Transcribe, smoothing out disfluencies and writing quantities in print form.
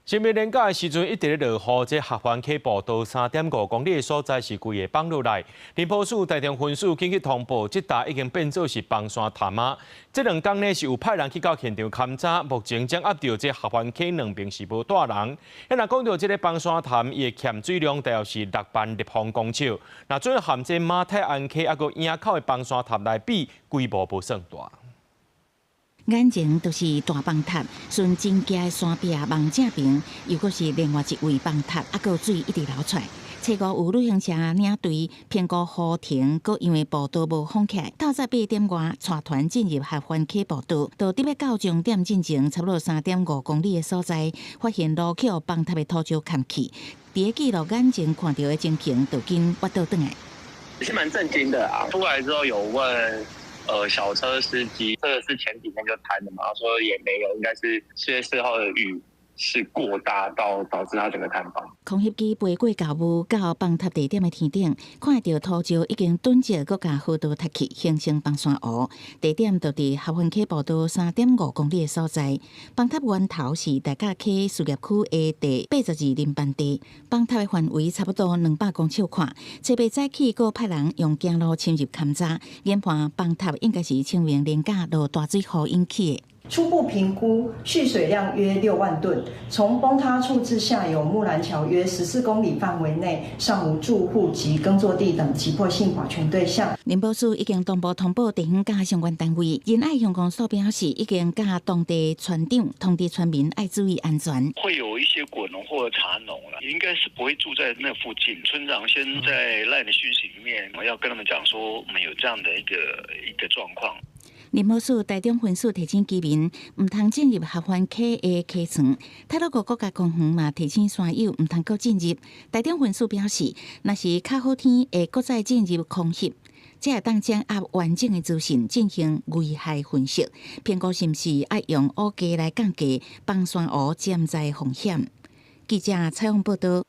清明連假的時陣一直咧落雨，這合歡溪步道3.5公里的所在是規个崩落來。林保署台中分署緊急通報，這搭已經變做是崩山潭啊。這兩工呢是有派人去到現場勘查，目前掌握著這合歡溪兩邊是無蹛人。若講著這个崩山潭，伊的欠水量大約是6萬立方公尺。若準和這馬太鞍溪抑閣營口的崩山潭來比，規模無算大。眼前就是大崩塌，順真崎的山壁往正爿，又閣是另外一位崩塌，抑閣水一直流出來。初五有旅行社領隊評估雨停，閣因為步道無封起來，透早8點外帶團進入合歡溪步道，到佇欲到終點進前，差不多3.5公里的所在，發現路口崩塌的土石崁去。佇咧記錄眼前看著的情形，就緊挖倒轉來。是蠻震驚的啊！出來之後有問小車司機，這個是前幾天就坍的嘛？他說也沒有，應該是7月4號的雨是過大到導致它整個坍方。空翕機飛過厚霧到崩塌地點的天頂，看著土石已經囤積，閣共河道塌去，形成崩山湖。地點就佇合歡溪步道3.5公里的所在。崩塌源頭是大甲溪事業區的第82林班地。崩塌的範圍差不多200公尺寬。初八早起，閣派人用行路深入勘查，研判崩塌應該是清明連假落大水雨引起的。初步評估蓄水量約6萬噸，從崩塌處至下游木蘭橋約14公里範圍內，尚無住戶及耕作地等急迫性保全對象。林保署已經同步通報地方佮相關單位，仁愛鄉公所表示，已經佮當地村長通知村民愛注意安全。會有一些果農或茶農啦，應該是不會住在那附近。村長先在 LINE 的訊息裡面，我要跟他們講說，我們有這樣的一個狀況。林保署台中分署提醒居民，毋通進入合歡溪的溪床。太魯閣國家公園嘛提醒山友毋通閣進入。台中分署表示，若是較好天會閣再進入空翕，才會當掌握完整的資訊進行危害分析，評估是毋是愛用烏雞來降低崩山湖潛在風險。記者採訪報導。